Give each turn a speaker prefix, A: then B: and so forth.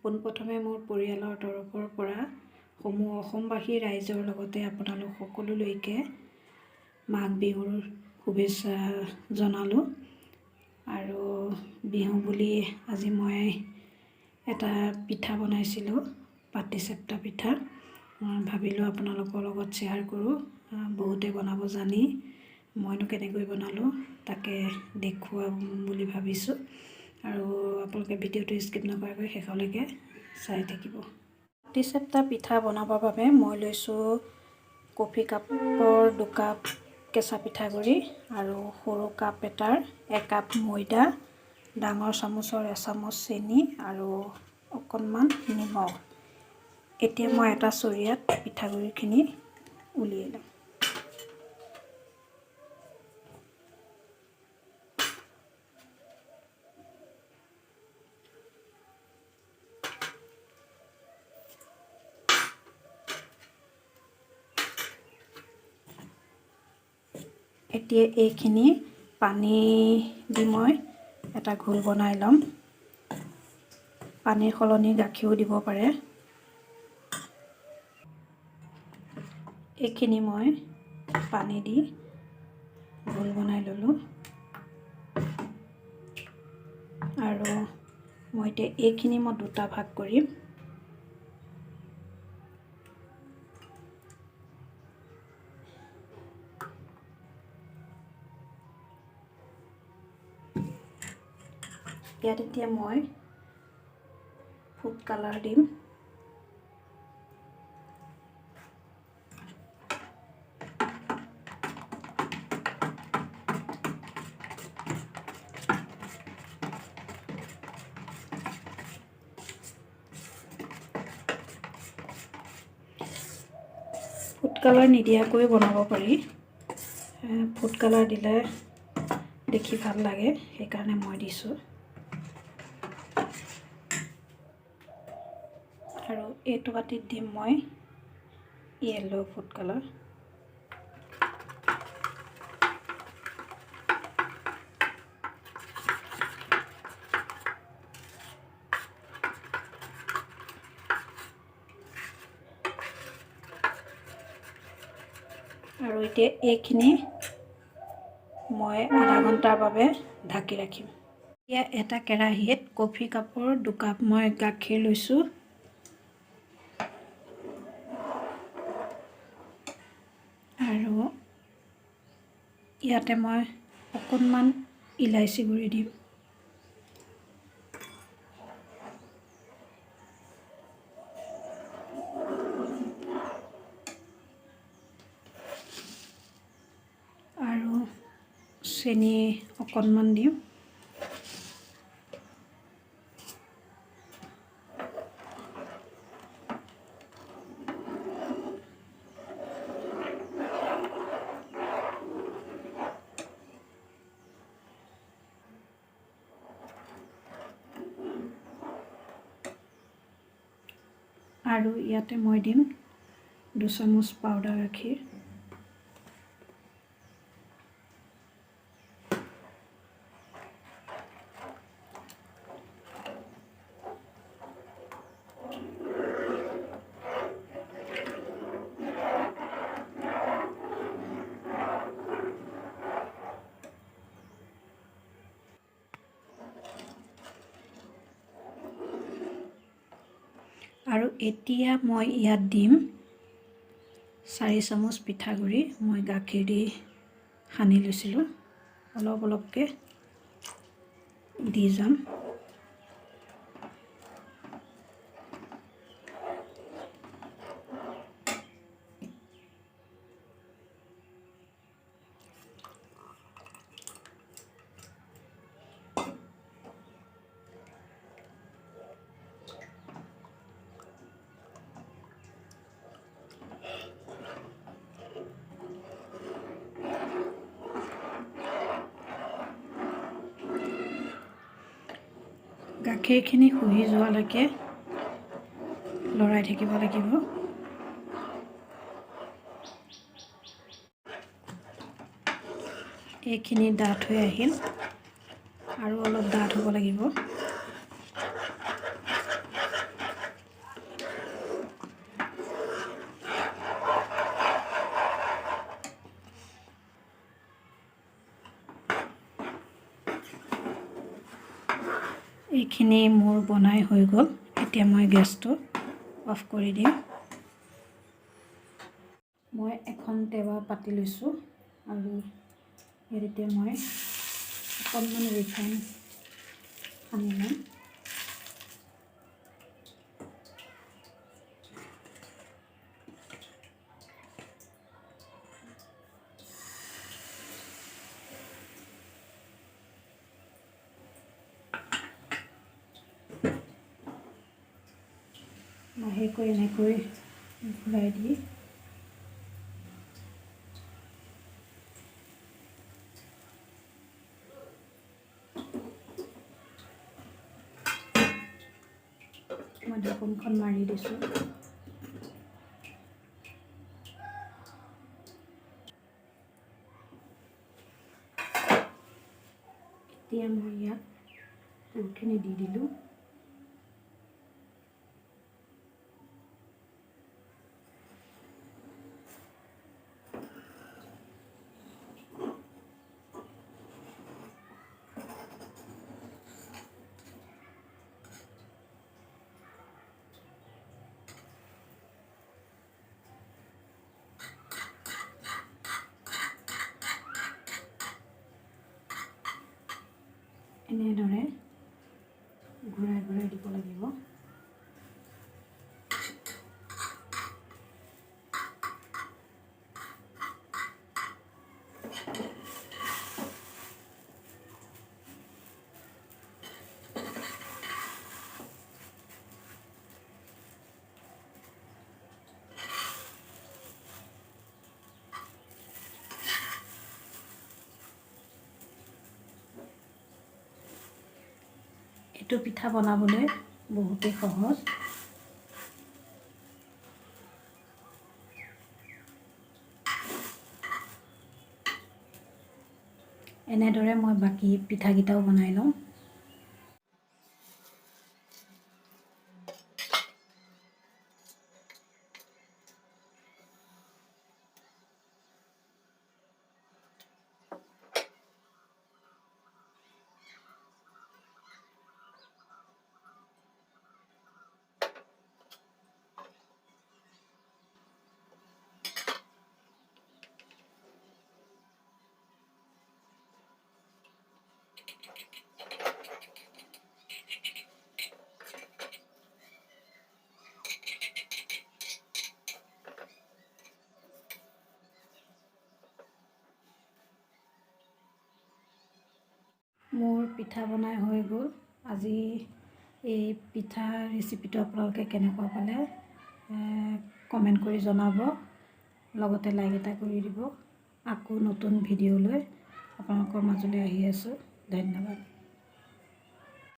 A: পোনপ্ৰথমে মোৰ পৰিয়ালৰ তৰফৰ পৰা সমূহ অসমবাসী ৰাইজৰ লগতে আপোনালোক সকলোলৈকে মাঘ বিহুৰ শুভেচ্ছা জনালোঁ। আৰু বিহু বুলি আজি মই এটা পিঠা বনাইছিলোঁ, পাটিচেপ্টা পিঠা। ভাবিলোঁ আপোনালোকৰ লগত শ্বেয়াৰ কৰোঁ। বহুতে বনাব জানি, মইনো কেনেকৈ বনালোঁ তাকে দেখুৱাম বুলি ভাবিছোঁ। আৰু আপোনালোকে ভিডিঅ'টো স্কিপ নকৰাকৈ শেষলৈকে চাই থাকিব। পাটিচেপ্টা পিঠা বনাবৰ বাবে মই লৈছোঁ কফি কাপৰ 2 কাপ কেঁচা পিঠাগুড়ি আৰু সৰু কাপ এটাৰ 1 কাপ ময়দা, ডাঙৰ চামুচৰ এচামুচ চেনি আৰু অকণমান নিমখ। এতিয়া মই এটা চৰিয়াত পিঠাগুড়িখিনি উলিয়াই ল'ম। এতিয়া এইখিনি পানী দি মই এটা ঘোল বনাই ল'ম। পানীৰ সলনি গাখীৰো দিব পাৰে। এইখিনি মই পানী দি ঘোল বনাই ল'লোঁ আৰু মই এতিয়া এইখিনি মই দুটা ভাগ কৰিম। ইয়াত এতিয়া মই ফুড কালাৰ দিম। ফুড কালাৰ নিদিয়াকৈও বনাব পাৰি। ফুড কালাৰ দিলে দেখি ভাল লাগে, সেইকাৰণে মই দিছোঁ। আৰু এইটো বাতিত দিম মই য়েল্ল' ফুড কালাৰ। আৰু এতিয়া এইখিনি মই আধা ঘণ্টাৰ বাবে ঢাকি ৰাখিম। এতিয়া এটা কেৰাহীত কফি কাপৰ 2 কাপ মই গাখীৰ লৈছোঁ। আৰু ইয়াতে মই অকণমান ইলাচি গুড়ি দিম। আৰু চেনি অকণমান দিম। আৰু ইয়াতে মই দিম 2 চামুচ পাউডাৰ গাখীৰ। আৰু এতিয়া মই ইয়াত দিম 4 চামুচ পিঠাগুড়ি। মই গাখীৰ দি সানি লৈছিলোঁ। অলপ অলপকৈ দি যাম। গাখীৰখিনি শুহি যোৱালৈকে লৰাই থাকিব লাগিব। এইখিনি ডাঠ হৈ আহিল, আৰু অলপ ডাঠ হ'ব লাগিব। এইখিনি মোৰ বনাই হৈ গ'ল। এতিয়া মই গেছটো অফ কৰি দিম। মই এখন টেৱা পাতি লৈছোঁ আৰু ইয়াত এতিয়া মই অকণমান ৰিফাইন সানি ল'ম। লাহেকৈ এনেকৈ ঘূৰাই দি মই ঢাকোনখন মাৰি দিছোঁ। এতিয়া মই ইয়াত পুৰখিনি দি দিলোঁ। এনেদৰে ঘূৰাই ঘূৰাই দিব লাগিব। এইটো পিঠা বনাবলৈ বহুতেই সহজ। এনেদৰে মই বাকী পিঠাকেইটাও বনাই লওঁ। মোৰ পিঠা বনাই হৈ গ'ল। আজি এই পিঠা ৰেচিপিটো আপোনালোকে কেনেকুৱা পালে কমেণ্ট কৰি জনাব, লগতে লাইক এটা কৰি দিব। আকৌ নতুন ভিডিঅ' লৈ আপোনালোকৰ মাজলৈ আহি আছোঁ। ধন্যবাদ।